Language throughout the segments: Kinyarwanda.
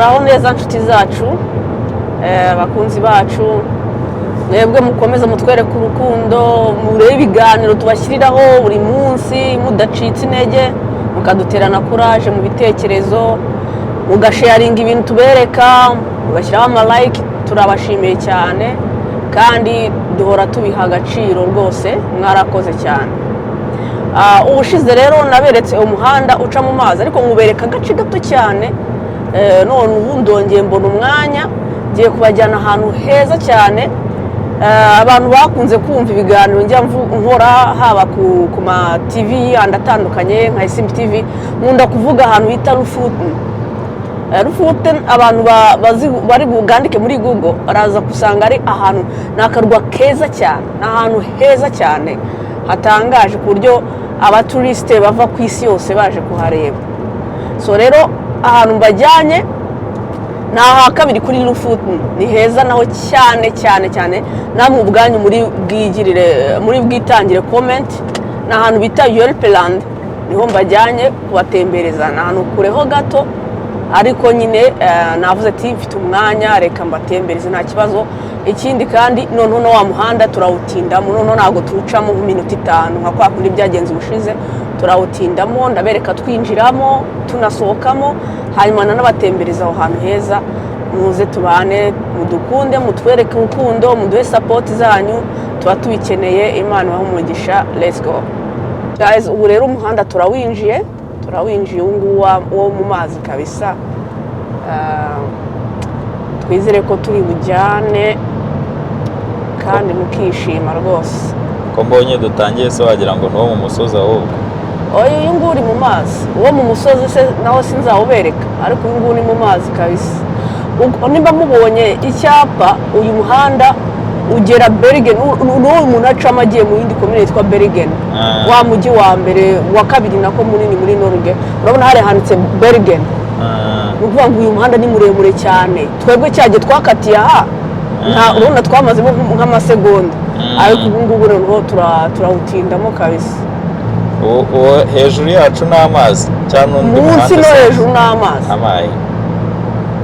Muraho neza nshuti zacu, abakunzi bacu, mwebwe mukomeze mutwereke urukundo, murebe ibiganiro tubashyiriraho buri munsi mudacitse intege, mukaduterana courage mu bitekerezo, mugasharinga ibintu tubereka, mugashyiraho ama like. Turabashimiye cyane kandi duhora tubiha agaciro rwose, mwarakoze cyane. Ubushize rero naberetse umuhanda uca mu mazi, ariko nkubereka agace gato cyane. None ubu ndongeye mbona umwanya, ngiye kubajyana ahantu heza cyane. Abantu bakunze kumva ibiganiro njya nkora haba ku ma TV yandi atandukanye nka Isimbi TV, nkunda kuvuga ahantu bita Lofoten. Lofoten, abantu bari bugandike muri Google baraza gusanga ari ahantu, ni akarwa keza cyane, ni ahantu heza cyane hatangaje ku buryo abaturisite bava ku isi yose baje kuhareba. So rero ahantu mbajyanye ni aha kabiri kuri Lofoten, ni heza naho cyane cyane cyane. Namwe ubwanyu muri bwigirire, muri bwitangire comment. Ni ahantu bita Hjelpeland, niho mbajyanye kubatembereza. Ni ahantu kureho gato, ariko nyine navuze ati mfite umwanya, reka mbatembereze, nta kibazo. Ikindi kandi noneho na wa muhanda turawutindamo, noneho ntabwo tuwucamo nk'iminota 5 nka kwa kundi byagenze ubushize. Turawutindamo, ndabereka twinjiramo tunasohokamo, hanyuma nanabatembereza aho hantu heza. Muze tubane, mudukunde, mutwereke urukundo, muduhe support zanyu, tuba tubikeneye. Imana ibahe umugisha. Let's go guys. Ubu rero umuhanda turawinjiye, turawinjiye ubu ngubu wo mu mazi kabisa. Twizere ko turi bujyane kandi mukishima rwose. Ko mbonye dutangiye se, wagira ngo ni uwo mu musozi ahubwo. Oya, uyu nguyu uri mu mazi. Uwo mu musozi se naho sinzawubereka, ariko uyu nguyu ni mu mazi kabisa. Nimba mubonye icyapa, uyu muhanda ugera Bergen, n'uwo umuntu acamo agiye mu yindi komine yitwa Bergen, wa mujyi wa mbere, wa kabiri nako munini muri Norge. Urabona hariya handitse Bergen. Ni ukuvuga ngo uyu muhanda ni muremure cyane. Twebwe cyagiye twakatiye aha, urabona twamazemo nk'amasegonda, ariko ubu ngubu noneho turawutindamo kabisa. Uwo hejuru yacu ni amazi cyangwa n'undi Munsi muhanda no se? hejuru ni amazi. Amazi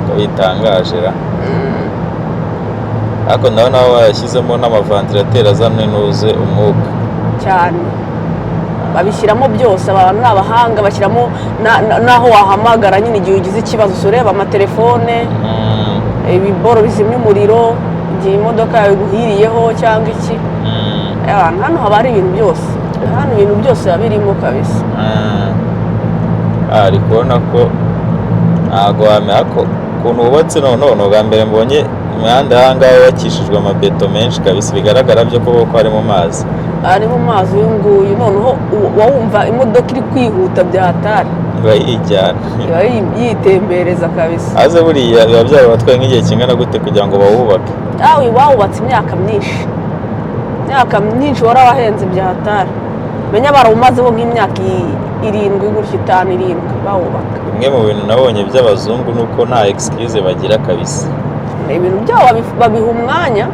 ko bitangaje ra! Ariko ndabona bayashyizemo n'ama ventilateur azana inuze umwuka. Cyane, babishyiramo byose. Abantu ni abahanga, bashyiramo n'aho wahamagara nyine igihe ugize ikibazo. Si ureba amatelefone, ibiboro bizimya umuriro igihe imodoka yawe iguhiriyeho cyangwa iki? Abantu hano haba hari ibintu byose, hano ibintu byose biba birimo kabisa. Ari kubona ko ntabwo wamenya ko ukuntu wubatse. Noneho ni ubwa mbere mbonye imihanda aha ngaha yubakishijwe amabeto menshi kabisa, bigaragara byo ko ko ari mu mazi. Ari mu mazi uyu nguyu. Noneho wumva imodoka iri kwihuta bya hatari. Iba yijyana. Iba yitembereza kabisa. Aze buriya biba byarabatwaye nk'igihe kingana gute kugira ngo bawubake? Awe, bawubatse imyaka myinshi, imyaka myinshi, warabahenze bya hatari. Menya barawumazeho nk'imyaka 7 gutya, 5, 7 bawubaka. Bimwe mu bintu nabonye by'abazungu ni uko nta excuse bagira kabisa. Ibintu byabo babiha umwanya.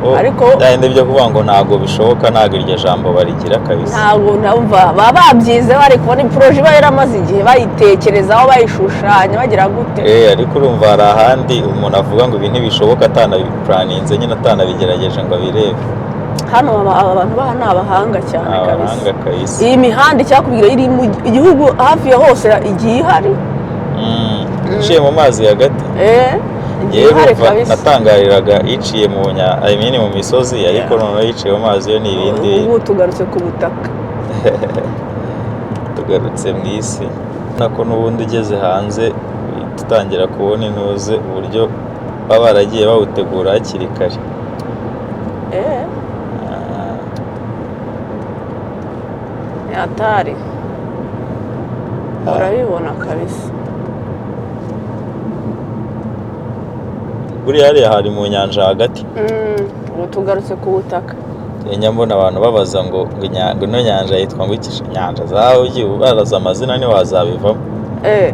Oh, Ariko bya bindi byo kuvuga ngo ntabwo bishoboka, ntabwo iryo jambo barigira kabisa. Ntabwo ndumva baba babyize, bari kubona projet iba yaramaze igihe bayitekerezaho, bayishushanya, bagira gute. Ariko urumva hari ahandi umuntu avuga ngo ibi ntibishoboka atanabipuraninze nyine, atanabigerageje ngo abirebe. Hano aba bantu baha ni abahanga cyane kabisa. Abahanga kabisa. Iyi mihanda, icyakubwira, iri mu gihugu hafi ya hose igiye ihari. Iciye mu mazi hagati. Igiye Yewe, ihari urumva kabisa. Natangariraga iciye mu I mean mu misozi, ariko noneho iciye mu mazi yo ni ibindi. Ubu tugarutse ku butaka. Tugarutse mu isi nako n'ubundi ugeze hanze uhita utangira kubona intuze, uburyo baba baragiye bawutegura hakiri kare. Ni hatari, urabibona kabisa. Buriya hariya hari mu nyanja hagati. Ubu tugarutse ku butaka. Njya mbona abantu babaza ngo ino nyanja yitwa ngo iki? Inyanja zawe ugiye ubaraza amazina ntiwazabivamo.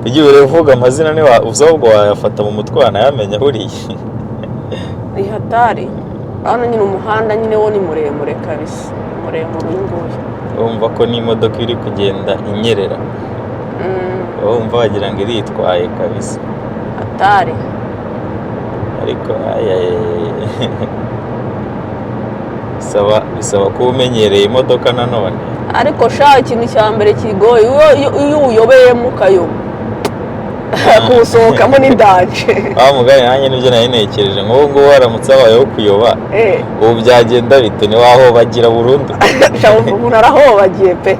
Ugiye uvuga amazina uzi ahubwo wayafata mu mutwe wanayamenya buriya. Ni hatari hano nyine, umuhanda nyine wo ni muremure kabisa, muremure uyu nguyu. Urumva ko n'imodoka iri kugenda inyerera, wumva wagira ngo iritwaye kabisa. Atari. Ariko ayaye, bisaba kuba umenyereye imodoka nanone. Ariko sha, ikintu cya mbere kigoye, iyo uyobeyemo ukayoba, kuwusohokamo ni danger. Wa mugani, nanjye nibyo nari ntekereje. Nk'ubu ngubu haramutse habayeho kuyoba, ubu byagenda bite? Ntiwahobagira burundu? Sha, umuntu arahobagiye pe,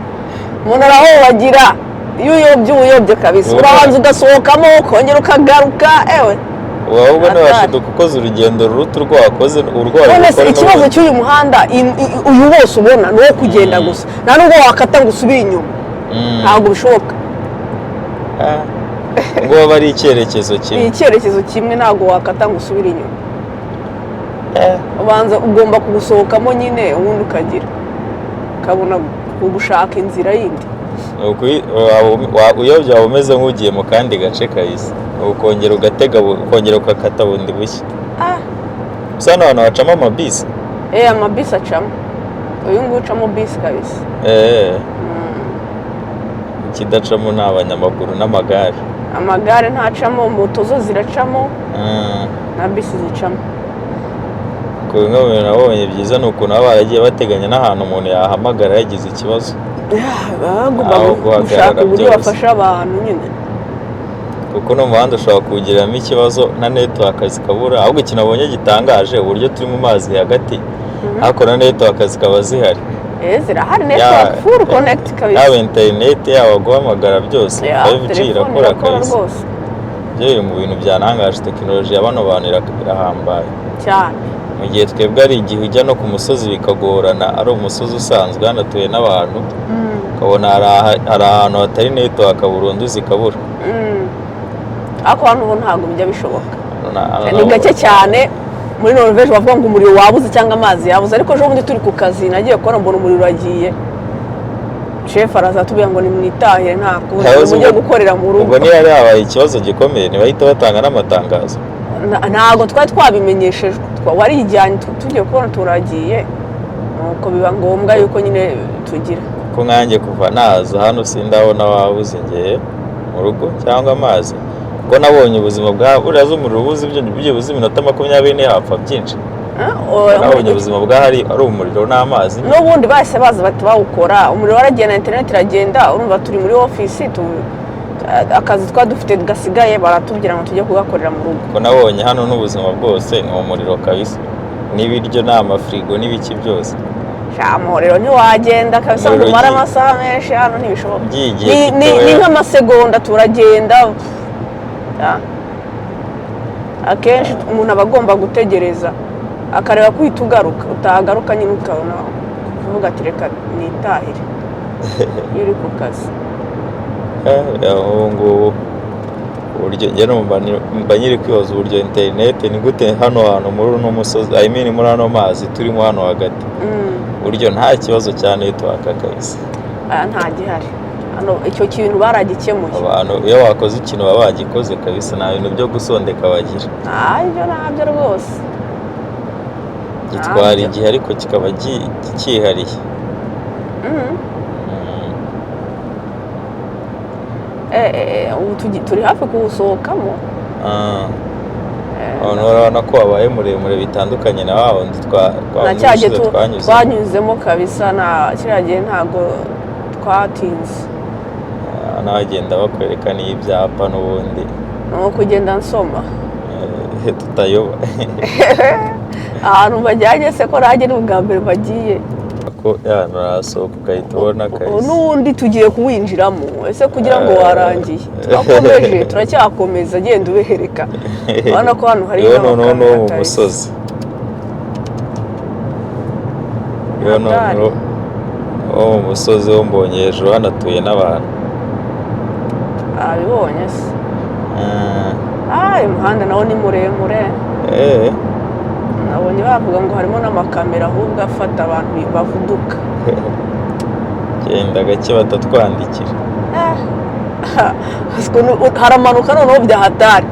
umuntu arahobagira. Iyo uyobye uba uyobye kabisa. Urabanza ugasohokamo, ukongera ukagaruka, ewe. Ubu ahubwo Atari. ntiwashiduka ukoze urugendo ruruta urwo wakoze, urwo wari None se gukora ikibazo n'ubundi. cy'uyu muhanda, uyu wose ubona ni uwo kugenda gusa, nta nubwo wakata ngo usubire inyuma. Ntabwo bishoboka. Ah, ngo aba ari icyerekezo Ni kimwe. icyerekezo kimwe, ntabwo wakata ngo usubire inyuma. Ubanza ugomba kuwusohokamo nyine, ubundi ukagira ukabona gushaka inzira yindi. Ni uyobye waba umeze nk'ugiye mu kandi gace kabisa, ukongera ugatega, ukongera ugakata bundi bushya. Gusa hano hantu hacamo amabisi. Eh, amabisi acamo. Uyu nguyu ucamo bisi kabisa. Ikidacamo ni abanyamaguru n'amagare. Amagare ntacamo, moto zo ziracamo, na bisi zicamo. Ku bimwe mu bintu nabonye byiza ni ukuntu baba baragiye bateganya n'ahantu umuntu yahamagara yagize ikibazo. Baba bagomba Aho guhagarara gushaka uburyo byose. bafasha abantu nyine. Kuko no mu muhanda ushobora kuwugiriramo ikibazo na network zikabura. Ahubwo ikintu nabonye gitangaje, uburyo turi mu mazi hagati, ariko na network zikaba zihari. Eh, zirahari network, full connect kabisa. Yaba interineti, yaba guhamagara, byose. Ya, 5G telefone irakora irakora kabisa. rwose. Ibyo biri mu bintu byanangaje. Tekinoloji ya bano bantu irahambaye. Cyane. Mu gihe twebwe ari igihe ujya no ku musozi bikagorana, ari umusozi usanzwe hanatuye n'abantu, ukabona hari ahantu hatari network burundu, zikabura. Ariko hano ubu ntabwo bijya bishoboka. Hano Ni gake cyane muri Norvège bavuga ngo umuriro wabuze cyangwa amazi yabuze. Ariko ejo bundi turi ku kazi, nagiye kubona mbona umuriro uragiye, chef araza atubwira ngo nimwitahire, nta kundi, Ntawe uzi mujye gukorera mu rugo. Ubwo niyo hari habaye ikibazo gikomeye, ntibahita batanga n'amatangazo? Ntabwo twari twabimenyeshejwe. Warijyanye, tugiye kubona turagiye, nuko biba ngombwa yuko nyine tugira. Kuko nkanjye kuva naza hano sindabona wabuze ngiye mu rugo cyangwa amazi, kuko nabonye ubuzima bwa buriya z'umuriro ubuze, ibyo byibuze iminota 20 ntihapfa byinshi. Nabonye ubuzima bwahari ari umuriro n'amazi. N'ubundi bahise baza bati bawukora, umuriro waragenda, interineti iragenda. Urumva turi muri ofisi, akazi twari dufite gasigaye baratubwira ngo tujye kugakorera mu rugo. Kuko nabonye hano n'ubuzima bwose ni umuriro kabisa, n'ibiryo ni amafirigo n'ibiki byose. Sha, umuriro ntiwagenda kabisa ngo Umuriro umare ugiye. amasaha menshi hano, ntibishoboka. Ugiye igihe Ni gitoya. nk'amasegonda turagenda. Ya. Akenshi umuntu aba agomba gutegereza akareba ko uhita ugaruka, utagaruka nyine ukabona kuvuga ati reka nitahire, iyo uri ku kazi. Ubu ngubu uburyo njye numva mba nyiri kwibaza uburyo interineti ni gute hano hantu muri uno musozi, I mean muri ano mazi turimo hano hagati, uburyo nta kibazo cya network kabisa. Aya, nta gihari hano, icyo kintu baragikemuye. Abantu iyo bakoze ikintu baba bagikoze kabisa, nta bintu byo gusondeka bagira. Ntabyo, ntabyo rwose. Gitwara Ntabyo. igihe ariko kikaba cyihariye. Ubu turi hafi kuwusohokamo. Abantu urabona ko wabaye muremure bitandukanye na wa wundi Na cya gihe ubushize twanyuze. Twanyuzemo kabisa, na kiriya gihe ntabwo twatinze. N'abagenda bakwereka n'ibyapa n'ubundi. Ni ukugenda nsoma. Tutayoba. Ahantu bajyanye se ko nanjye ni ubwa mbere bagiye? Ko yana urasohoka ugahita ubona Ubu kabisa. N'ubundi tugiye kuwinjiramo ese kugira ngo warangiye? Twakomeje, turacyakomeza, genda ubereka. Urabona ko hano hari Iyo noneho ni uwo n'amakamera mu kabisa. musozi, iyo Hatari. noneho wo mu musozi wo mbonye hejuru hanatuye n'abantu. Abibonye se? Ah, uyu muhanda nawo ni muremure. Nabonye bavuga ngo harimo n'amakamera ahubwo afata abantu bavuduka. Genda gake batatwandikira. Haramanuka noneho bya hatari.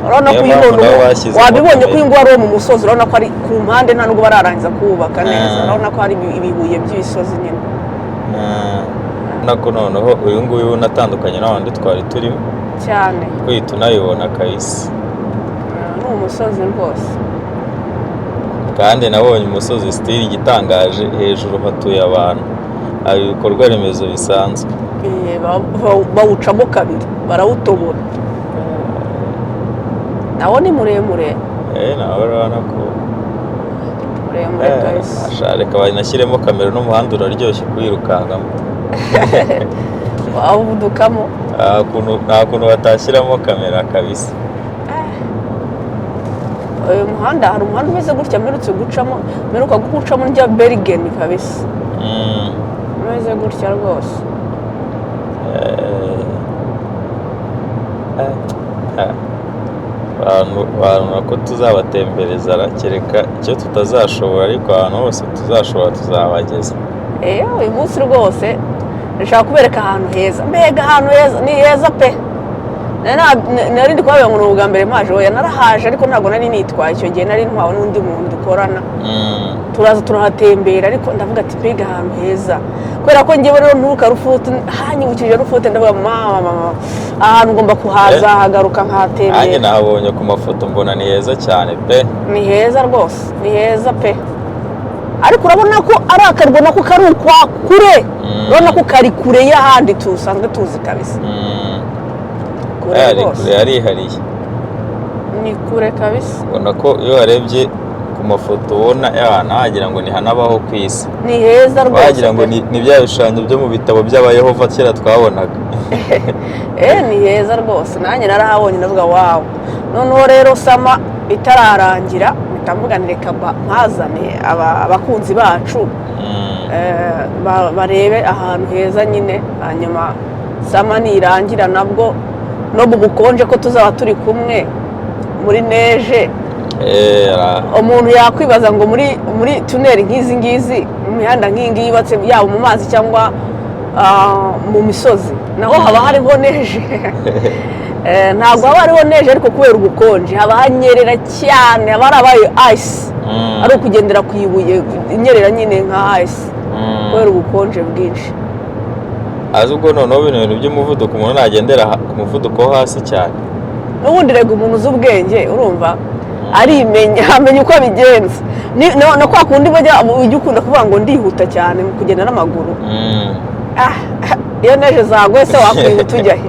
Urabona ko Niyo uyu mpamvu noneho nabo bashyizemo wabibonye ko kamera. uyu nguyu ari uwo mu musozi. Urabona ko ari ku mpande, nta nubwo bararangiza kuwubaka neza. Urabona ko hari ibibuye by'ibisozi nyine. Urabona ko noneho uyu nguyu unatandukanye n'abandi twari turimo. Cyane. Kwita unayibona kabisa. Ni umusozi rwose. Kandi nabonye umusozi sitiri igitangaje, hejuru hatuye abantu, hari ibikorwa remezo bisanzwe. Bawucamo kabiri, barawutobora, nawo ni muremure. Nawe urabona ko Muremure kabisa. Asha, reka banashyiremo kamera, n'umuhanda uraryoshye kuwirukankamo. Wawuvudukamo. Nta kuntu batashyiramo kamera kabisa. Uyu muhanda, hari umuhanda umeze gutya mperutse gucamo, mperuka gucamo njya Bergen kabisa. Umeze gutya rwose. Abantu nako tuzabatembereza ra, kereka icyo tutazashobora, ariko ahantu hose tuzashobora tuzabageza. Uyu munsi rwose ndashaka kubereka ahantu heza, mbega ahantu heza, ni heza pe. Nari ndi kubabwira ngo ni ubwa mbere mpaje. Oya, narahaje ariko ntabwo nari nitwaye icyo gihe, nari ntwawe n'undi muntu dukorana. Turaza turahatembera, ariko ndavuga ati mbega ahantu heza, kubera ko njyewe rero nturuka Rufute, hanyibukije Rufute, ndavuga mama, mama, ahantu ngomba kuhaza, hagaruka Nanjye nkahatembera. nahabonye ku mafoto, mbona ni heza cyane pe. Ni heza rwose, ni heza pe, ariko urabona ko ari akarwa nako kari ukwa kure. Urabona ko kari kure y'ahandi tusanzwe tuzi kabisa. Kure Ari rwose. kure, yarihariye. Ni kure kabisa. Ubona ko iyo warebye ku mafoto ubona y'ahantu wagira ngo ntihanabaho ku isi. Ni heza rwose Wagira ngo pe. ni bya bishushanyo byo mu bitabo by'Abayehova kera twabonaga. Ni heza rwose, nanjye narahabonye ndavuga wow. Noneho rero summer itararangira mpita mvuga nti reka mpazane abakunzi bacu, barebe ahantu heza nyine, hanyuma summer nirangira nabwo no mu bukonje ko tuzaba turi kumwe muri neige. Umuntu yakwibaza ngo muri tunnel nk'izi ngizi, mu mihanda nk'iyi ngiyi yubatse yaba mu mazi cyangwa mu misozi, naho haba hariho neige? Ntabwo haba hariho neige, ariko kubera ubukonje haba hanyerera cyane, haba harabaye ice, ari ukugendera ku ibuye inyerera nyine nka ice kubera ubukonje bwinshi. Azi ubwo noneho bino bintu by'umuvuduko, umuntu nagendera ku muvuduko wo hasi cyane. N'ubundi rega umuntu uzi ubwenge, urumva, arimenya, amenya uko abigenza. No kwa kundi bajya ujya ukunda kuvuga ngo ndihuta cyane mu kugenda n'amaguru. Ah, iyo neige zaguye se wakwihuta ujya he?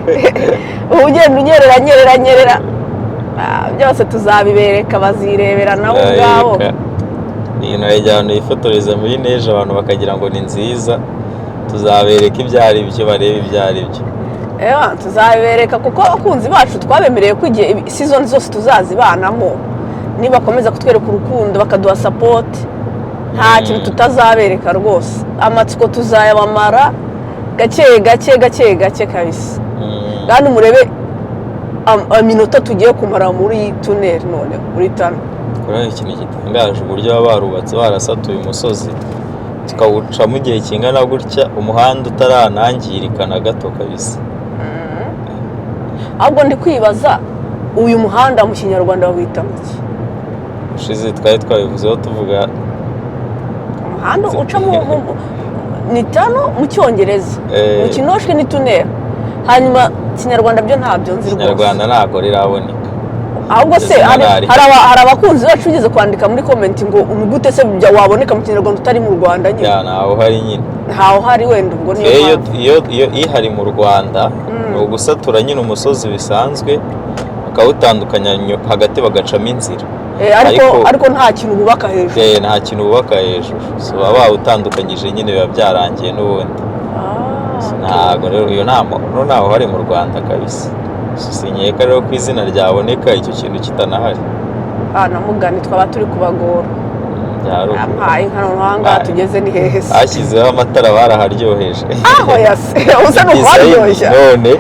Uba ugenda unyerera, nyerera, nyerera. Ah, byose tuzabibereka, bazirebera nabo ubwabo. Reka. Ibintu hari ahantu yifotoreza muri neige abantu bakagira ngo ni nziza, tuzabereka ibyo ari byo, barebe ibyo ari byo. Ewa, tuzabibereka kuko abakunzi bacu twabemereye ko igihe season zose tuzazibanamo, nibakomeza kutwereka urukundo, bakaduha support, nta kintu tutazabereka rwose. Amatsiko tuzayabamara gake gake gake gake kabisa. Kandi murebe iminota tugiye kumara muri tunnel, none muri tunnel. Kuriya ikintu gitangaje, uburyo baba barubatse, barasatuye umusozi tukawucamo igihe kingana gutya, umuhanda utaranangirika na gato kabisa. Ahubwo ndi kwibaza, uyu muhanda mu Kinyarwanda bawita mu ki? Ushize twari twabivuzeho tuvuga. Umuhanda uca ni tunnel mu Cyongereza, mu Kinoshwe ni tunnel, hanyuma Kinyarwanda byo ntabyo nzi rwose. Ikinyarwanda ntabwo riraboneka. Ahubwo se Izina ntari. hari abakunzi bacu bigeze kwandika muri comment ngo ni gute se waboneka mu Kinyarwanda utari mu Rwanda nyine? Ya, ntawe uhari nyine. Ntawe uhari, wenda ubwo niyo Iyo mpamvu. iyo ihari mu Rwanda ni ugusatura nyine umusozi bisanzwe, bakawutandukanya hagati bagacamo inzira. Ariko ariko nta kintu bubaka hejuru. Nta kintu bubaka hejuru, so baba bawutandukanyije nyine, biba byarangiye n'ubundi. Ntabwo rero iyo nta no ntawe uhari mu Rwanda kabisa. So, sinkeka rero ko izina ryaboneka icyo kintu kitanahari. Ah, namugani twaba turi kubagora. Byari uku. Ampaye inka, noneho aha ngaha tugeze ni hehe se? Bashyizeho amatara, baraharyoheje. Aho yase usa ni Design, ukuharyoshya. None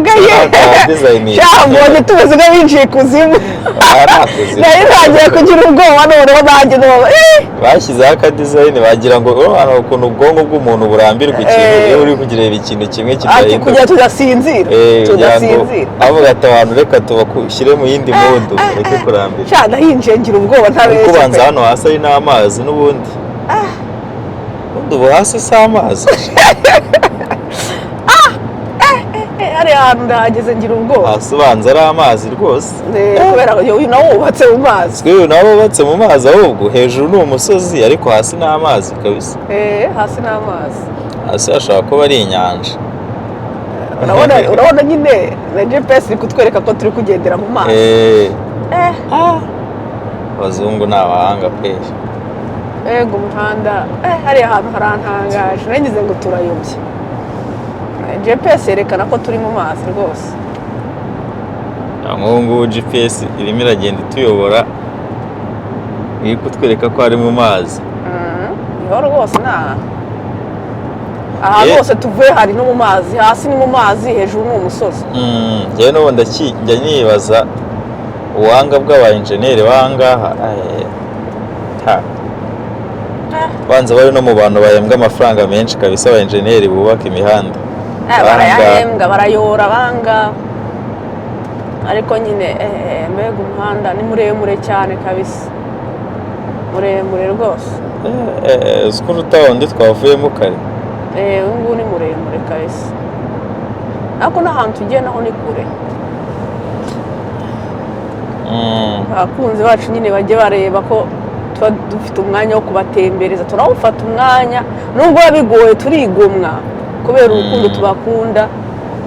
Gaye. Design. Cyambonye tumeze nk'abinjiye ikuzimu. Aha ni akuzimu. Nari ntangiye kugira ubwoba noneho nanjye noneho Bashyizeho akadesign bagira ngo oh, hano ukuntu ubwonko bw'umuntu burambirwa ikintu, iyo uri kugireba ikintu kimwe Ati kidahinduka. kugira tudasinzira. Kugira ngo Tudasinzira. avuga ati abantu reka tubashyire mu yindi mood, reke kurambirwa. Sha, ndahinjiye ngira ubwoba ntabeshye Kuko ubanza pe. hano hasi ari n'amazi n'ubundi. Ubundi ubu hasi si amazi. Hariya hantu ndahageze ngira ubwoba. Hasi ubanza ari amazi rwose. Kubera uyu nawo wubatse mu mazi. Twe uyu nawo wubatse mu mazi, ahubwo hejuru ni umusozi ariko hasi ni amazi kabisa. Hasi ni amazi. Hasi hashobora kuba ari inyanja. Urabona nyine na GPS iri kutwereka ko turi kugendera mu mazi. Abazungu ni abahanga pe. Ego, umuhanda, hariya hantu harantangaje, nagize ngo turayobye. GPS yerekana ko turi mu mazi rwose. Nk'ubu ngubu GPS irimo iragenda ituyobora, iri kutwereka ko ari mu mazi. Niho rwose, ni aha aha hose tuvuye hari no mu mazi, hasi ni mu mazi, hejuru ni umusozi. Njyewe n'ubu njya nibaza ubuhanga bw'aba enjeniyeri b'aha ngaha. Ha. Banza bari no mu bantu bahembwa amafaranga menshi kabisa, aba enjeniyeri bubaka imihanda. Barayahembwa, barayora banga, ariko nyine mbega umuhanda ni muremure cyane kabisa, muremure rwose. Uzi ko uruta wundi twavuyemo kare. Uyu nguyu ni muremure kabisa, ariko n'ahantu tugiye naho ni kure. Abakunzi bacu nyine bajye bareba ko tuba dufite umwanya wo kubatembereza, turawufata umwanya nubwo biba bigoye, turigomwa kubera urukundo tubakunda,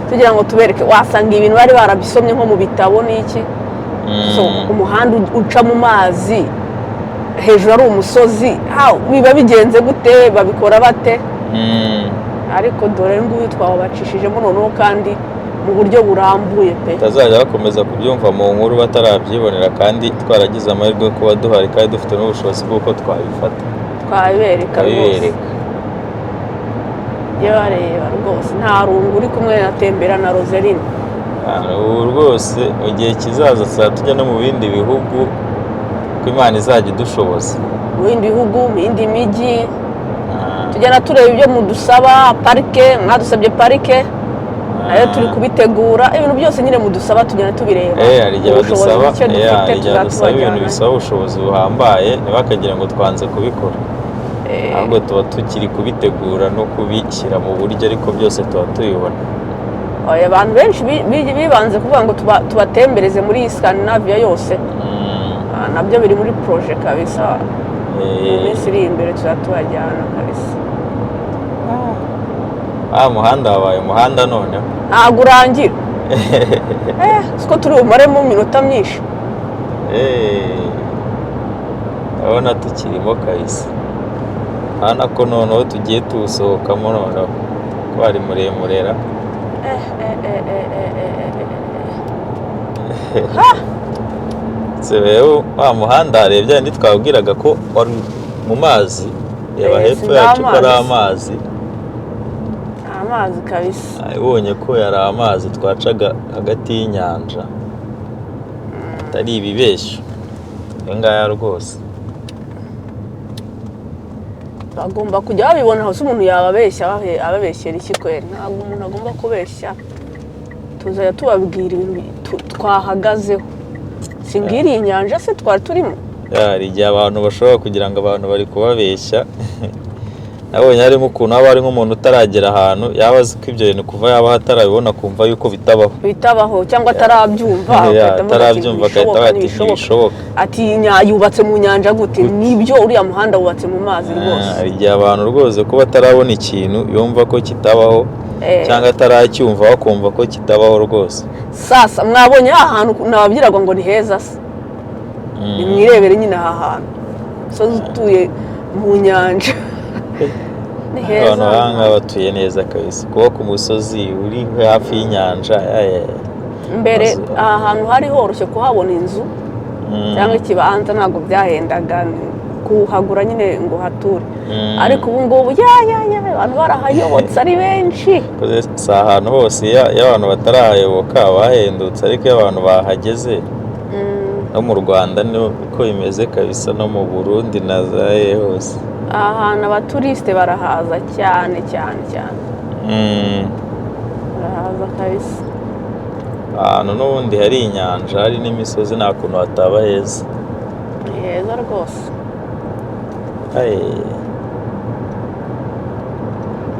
tugira ngo tubereke. Wasanga ibintu bari barabisomye nko mu bitabo n'iki. So, umuhanda uca mu mazi, hejuru ari umusozi, biba bigenze gute, babikora bate? Ariko dore nguyu twawubacishijemo noneho kandi mu buryo burambuye pe. Batazajya bakomeza kubyumva mu nkuru batarabyibonera, kandi twaragize amahirwe yo kuba duhari kandi dufite n'ubushobozi bw'uko twabifata. Twabibereka rwose. Tukabibereka. Jya bareba rwose, nta rungu uri kumwe na Tembera na Roseline. Ubu rwose mu gihe kizaza tuzajya tujya no mu bindi bihugu, ko Imana izajya idushoboza. Mu bindi bihugu, mu yindi mijyi, tugenda tureba ibyo mudusaba. Parike, mwadusabye parike, nayo turi kubitegura. Ibintu byose nyine mudusaba tugenda tubireba. Hari igihe Ubushobozi badusaba buke dufite hari igihe badusaba ibintu tuzatubajyana. bisaba ubushobozi buhambaye, ntibakagira ngo twanze kubikora, ahubwo tuba tukiri kubitegura no kubishyira mu buryo, ariko byose tuba tubibona. Oya, abantu benshi bibanze kuvuga ngo tubatembereze muri Scandinavia yose. Nabyo biri muri projet kabisa. Mu minsi iri imbere tuzatubajyana kabisa. Ah, muhanda wabaye umuhanda noneho. Ntabwo urangira, siko turi bumaremo iminota myinshi. Ndabona tukirimo kabisa, urabona ko noneho tugiye tuwusohokamo noneho ko ari muremurera. Se rero wa muhanda, hari bya bindi twabwiraga ko wari mu mazi, reba hepfo si yacu ko ari amazi. Amazi. Amazi kabisa. Ubonye ko yari amazi twacaga hagati y'inyanja, atari ibibeshyo aya ngaya rwose. Bagomba kujya babibona hose. Umuntu yababeshya ababeshyera iki kweri? Ntabwo umuntu agomba kubeshya. Tuzajya tubabwira ibintu twahagazeho. Si ngiriye inyanja se twari turimo? Hari igihe abantu bashobora kugira ngo abantu bari kubabeshya. Nabonye harimo ukuntu haba hari nk'umuntu utaragera ahantu, yaba azi ko ibyo bintu kuva yaba atarabibona akumva yuko bitabaho. Bitabaho cyangwa atarabyumva, agahita avuga ati, atarabyumva agahita "Ntibishoboka, avuga ati ntibishoboka." Ntibishoboka. Ati yubatse mu nyanja gute? Nibyo, uriya muhanda wubatse mu mazi rwose. Hari igihe abantu rwose kuba atarabona ikintu yumva ko kitabaho, cyangwa ataracyumva akumva ko kitabaho rwose. Sasa mwabonye aha hantu nababwiraga ngo ni heza se? Nimwirebere nyine aha hantu, umusozi utuye mu nyanja, ni heza. Abantu nk'aha ngaha batuye neza kabisa, kuba ku musozi uri hafi y'inyanja Mbere aha hantu hari horoshye kuhabona inzu cyangwa ikibanza, ntabwo byahendaga kuhagura nyine ngo uhature. Ariko ubu ngubu ya ya ya, abantu barahayobotse ari benshi. Koze si ahantu hose, iyo abantu batarahayoboka bahendutse, ariko iyo abantu bahageze, no mu Rwanda niko bimeze kabisa, no mu Burundi na za hehe hose. Aha hantu abaturisite barahaza cyane cyane cyane. Barahaza kabisa. Ahantu n'ubundi hari inyanja hari n'imisozi, nta kuntu hataba heza. Ni heza rwose. Ay.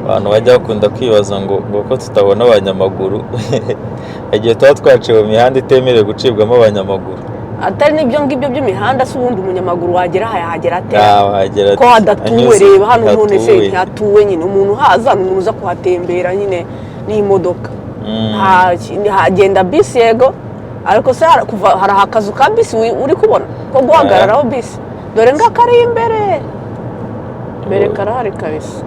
Abantu bajya bakunda kwibaza ngo ko tutabona abanyamaguru, igihe tuba twaciye mu mihanda itemerewe gucibwamo abanyamaguru. Atari n'ibyo ngibyo by'imihanda se, ubundi umunyamaguru wagera aha yahagera ate? Wahagera Ko hadatuwe? Anyuze Reba hano none se. hatuwe. Ntihatuwe nyine. Umuntu uhaza ni umuntu uza kuhatembera nyine n'imodoka. Hagenda bisi yego, ariko se kuva hari akazu ka bisi uri kubona ko guhagararaho bisi? Dore ngaka ari imbere mbere, karahari kabisa.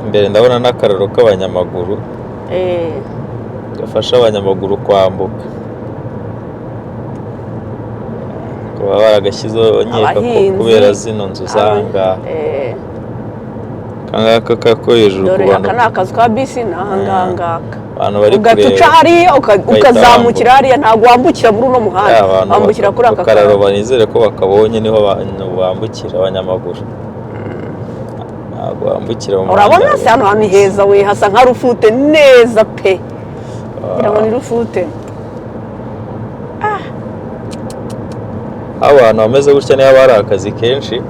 Imbere ndabona n'akararo k'abanyamaguru gafasha abanyamaguru kwambuka, kuba baragashyizeho nkeka ko Abahinzi. kubera zino nzu z'ahangaha. Akangaka ko hejuru ku Dore bantu aka ni akazu ka bisi, ni ahangaha ngaka. Abantu bari Ugahita kureba uca hariya ugahita ukazamukira hariya. Ntabwo wambukira muri uno muhanda, Ya, abantu wambukira kuri aka kararo. kararo. Nizere ko bakabonye, niho abantu bambukira abanyamaguru, ntabwo bambukira mu muhanda. Urabona se hano hantu ni heza we, hasa nka Rufute neza pe, ngira ngo ni Rufute. Aho abantu bameze gutya niba hari akazi kenshi.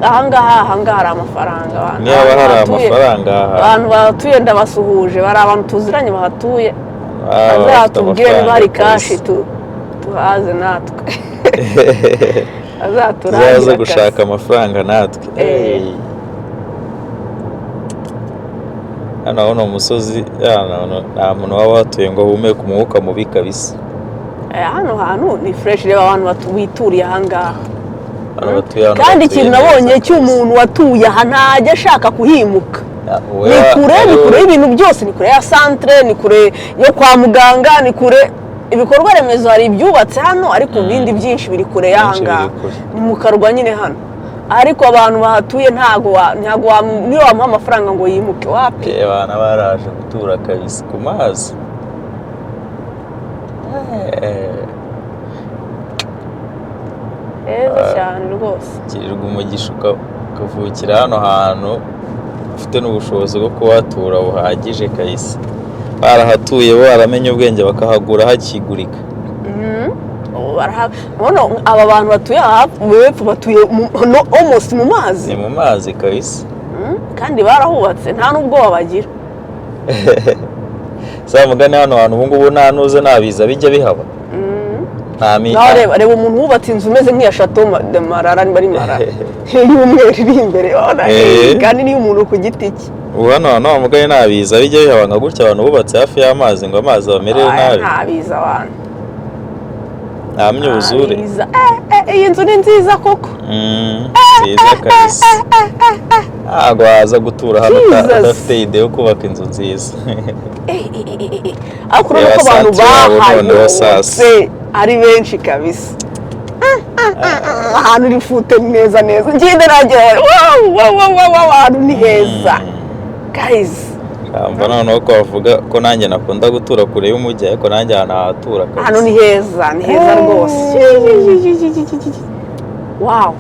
Ahangaha hari amafaranga abantu. Niba hari Abantu bahatuye- amafaranga aha. Abantu bahatuye ndabasuhuje, bari abantu tuziranye bahatuye. Baba bafite Bazatubwire niba hari amafaranga cash kabisa. tuhaze natwe, bazaturangire Tuzaze akazi. gushaka amafaranga natwe. Hey. Hano hano umusozi hano nta muntu waba watuye ngo ahumeke umwuka mubi kabisa. Hano hantu ni fresh. Reba abantu bituriye ahangaha. Hano batuye hano Kandi batuye ikintu neza nabonye kabisa. cy'umuntu watuye aha, ntajya ashaka kuhimuka. Ya, Ni kure, ni kure y'ibintu byose, ni kure ya santere, ni kure yo kwa muganga, ni kure ibikorwa remezo. Hari ibyubatse hano, ariko ibindi byinshi biri kure y'aha Byinshi ngaha. biri kure. Ni mu karwa nyine hano, ariko abantu bahatuye ntabwo niyo wamuha amafaranga ngo yimuke, wapi. Abantu baraje gutura kabisa ku mazi. Heza cyane rwose. Girirwa umugisha ukavukira hano hantu ufite n'ubushobozi bwo kuhatura buhagije kabisa. Barahatuye bo baramenye ubwenge, bakahagura hakigurika. Ubu urabona aba bantu batuye aha hepfo batuye no, almost mu mazi. Ni mu mazi kabisa. Kandi barahubatse, nta n'ubwoba bagira. Za mugani hano hantu ubu ngubu nta nuze nta biza bijya bihaba, nta Nawe reba umuntu wubatse inzu imeze nk'iya Chateau de Marara, niba ari Marara, y'umweru iri imbere urabona, kandi niyo umuntu ku giti cye. Ubu hano hantu wa mugani nta biza bijya bihaba nka gutya, abantu bubatse hafi y'amazi ngo amazi bamerere Aya, nabi. nta biza abantu. Nta myuzure. Nta biza. Iyi nzu ni nziza koko. Nziza kabisa, ntabwo waza gutura hano Jesus. udafite idée yo kubaka inzu nziza. Ariko urabona Reba ko abantu santere yabo noneho sasa. bahayobotse ari benshi kabisa. Ahantu uri fute neza neza, ngende nagera, wow wow wow wow wow, ahantu ni heza guys. Mba noneho ko bavuga ko nanjye nakunda gutura kure y'umujyi, ariko nanjye ahantu hahatura kabisa. Hano ni heza, ni heza rwose, wow.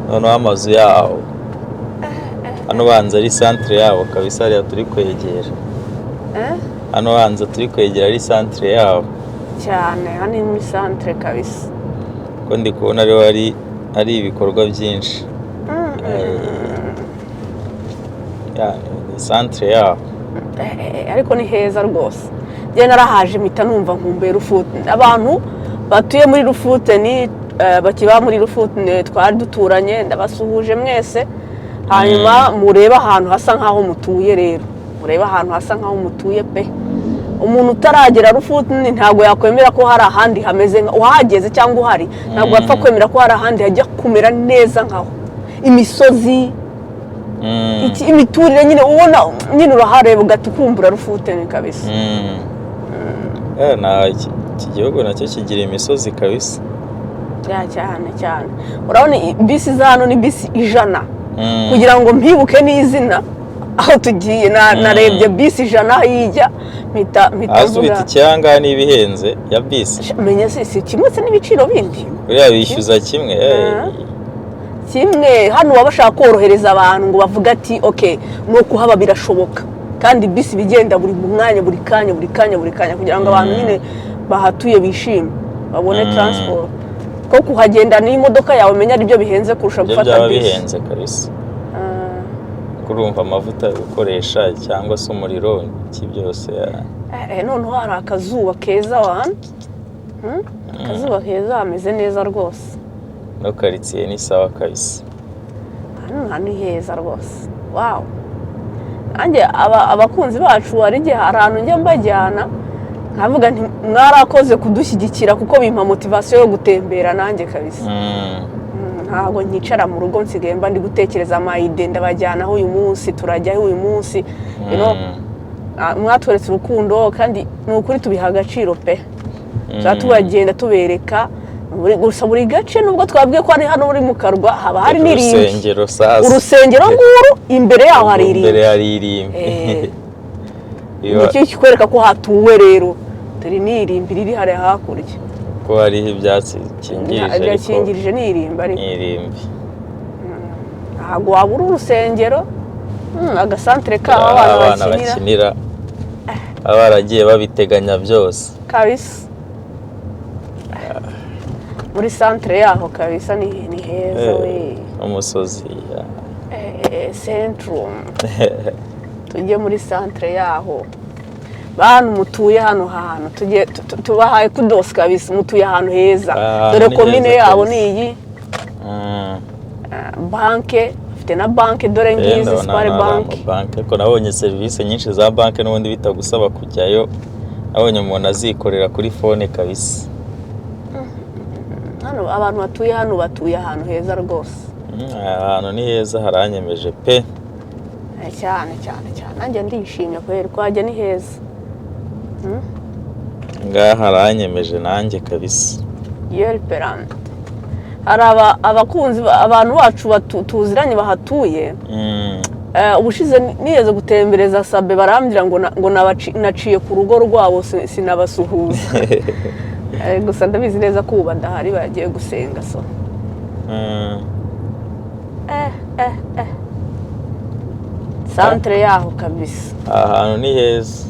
Noneho amazu yaho hano banza ari santere yabo kabisa, hariya turi kwegera. Hano banza turi kwegera ari santere yabo. Cyane, hano ni muri santere kabisa. Ko ndi kubona ariho hari ibikorwa byinshi. Ya, ni santere yabo. Ariko ni heza rwose. Njye narahaje mpita numva nkumbuye Rufute. Abantu batuye muri Rufute ni bakiba muri Rufute twari duturanye, ndabasuhuje mwese. Hanyuma murebe ahantu hasa nk'aho mutuye rero, murebe ahantu hasa nk'aho mutuye pe. Umuntu utaragera Rufute ntabwo yakwemera ko hari ahandi hameze uhageze cyangwa uhari ntabwo yapfa kwemera ko hari ahandi hajya kumera neza nkaho imisozi, imiturire nyine ubona nyine urahareba ugahita ukumbura Rufute kabisa. Na iki gihugu nacyo kigira imisozi kabisa. Ya, cyane cyane. Urabona bisi za hano ni bisi 100. Kugira ngo mpibuke n'izina aho tugiye, narebye bisi 100 aho ijya, mpita Azi mvuga. ubita icyanga niba ihenze ya bisi. Menya si kimwe se n'ibiciro bindi. Buriya bishyuza kimwe. Kimwe. Hano baba bashaka korohereza abantu ngo bavuge ati ok, no kuhaba birashoboka, kandi bisi bigenda buri mwanya, buri kanya, buri kanya, buri kanya, kugira ngo abantu nyine bahatuye bishime, babone transport. Ko kuhagenda n'imodoka yawe umenya aribyo bihenze kurusha Ibyo gufata byaba bisi. bihenze kabisa. Kurumva amavuta yo gukoresha cyangwa se umuriro, iki byose ya. Noneho hari akazuba keza wana. Akazuba keza, hameze neza rwose. No karitsiye ni sawa kabisa. Hano hantu ni heza rwose, wow. Nanjye abakunzi bacu, hari igihe hari ahantu njya mbajyana nkavuga nti mwarakoze kudushyigikira, kuko bimpa motivation yo gutembera nanjye kabisa. Ntabwo nkicara mu rugo, nsigaye mba ndi gutekereza ama idées, ndabajyanaho uyu munsi, turajyaho uyu munsi. Mwatweretse urukundo kandi ni ukuri tubiha agaciro pe. Tuba tubagenda tubereka gusa buri gace, nubwo twabwiye ko ari hano muri mu karwa haba hari n'irimbi. Urusengero sasa. Urusengero nguru, imbere yaho hari imbere irimbi. Hari irimbi. Nicyo kikwereka ko hatuwe rero. Dore ni irimbi riri hariya hakurya. Ko hariho ibyatsi bikingirije ariko. Byakingirije, ni irimbi ariko. Ni irimbi. Ntabwo wabura urusengero. Agasantere kaho abana abana bakinira. Bakinira, baba baragiye babiteganya byose. Kabisa, muri santere yaho kabisa ni heza we. Umusozi ya. Centrum, tujye muri santere yaho. Bantu mutuye hano hantu, tujye tubahaye kudos kabisa, mutuye ahantu heza. Ah, dore ni komine heza yabo kabisa. ni iyi. Banke bafite na banke, dore ngizi. Ndabona Sipare hano hari banke. amabanki, ariko nabonye serivisi nyinshi za banki n'ubundi bitagusaba kujyayo. Nabonye umuntu azikorera kuri phone kabisa. Hano abantu batuye hano batuye ahantu heza rwose. Aha hantu ni heza, haranyemeje pe. Cyane cyane cyane, nanjye ndishimye kubera ko hajya ni heza. Ngaha haranyemeje nanjye kabisa. Yeriperante, hari abakunzi abantu bacu tuziranye bahatuye. Ubushize nigeze gutembereza Sabe, barambwira ngo ngo naciye ku rugo rwabo sinabasuhuza. Gusa ndabizi neza ko ubu badahari, bagiye gusenga, so. Santere yaho kabisa. Aha hantu ni heza.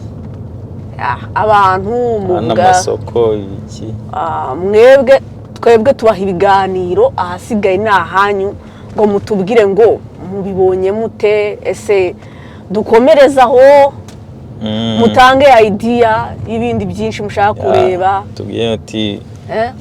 Ah, abantu Aha muvuga n'amasoko, iki. Ah, mwebwe twebwe tubaha ibiganiro, ahasigaye ni ahanyu ngo mutubwire ngo mubibonye mute, ese dukomereze aho, mutange idea y'ibindi byinshi mushaka kureba. Tubwire uti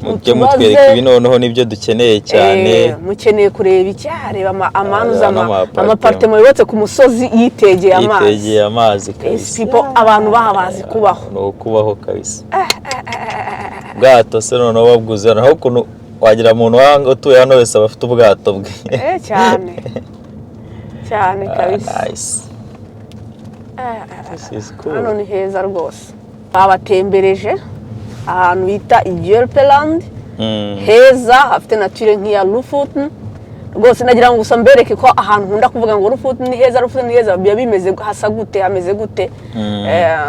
mujye mutubaze, mutwereka ibi noneho nibyo dukeneye cyane. Mukeneye kureba iki? Reba amanuza Reba n'ama ama appartement yubatse ku musozi yitegeye amazi. Yitegeye amazi These kabisa. people, abantu baha bazi kubaho. Ni ukubaho kabisa. Ubwato se noneho babwuzuye, naho ukuntu wagira umuntu wanga utuye hano wese aba afite ubwato bwe. Cyane cyane. Ah, Kabisa. nice. This is cool. Hano ni heza rwose. Babatembereje ahantu bita Igerpeland, heza hafite nature nk'iya Lofoten rwose. Nagira ngo gusa mbereke ko ahantu nkunda kuvuga ngo Lofoten ni heza, Lofoten ni heza, biba bimeze hasa gute, hameze gute.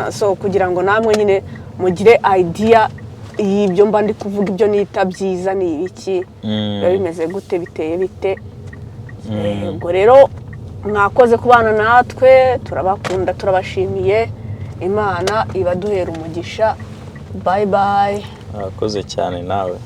So kugira ngo namwe nyine mugire idea y'ibyo mba ndi kuvuga, ibyo nita byiza ni ibiki, biba bimeze gute, biteye bite. Ubwo rero mwakoze kubana natwe, turabakunda, turabashimiye, Imana ibaduhera umugisha. Bye bye. Murakoze cyane nawe.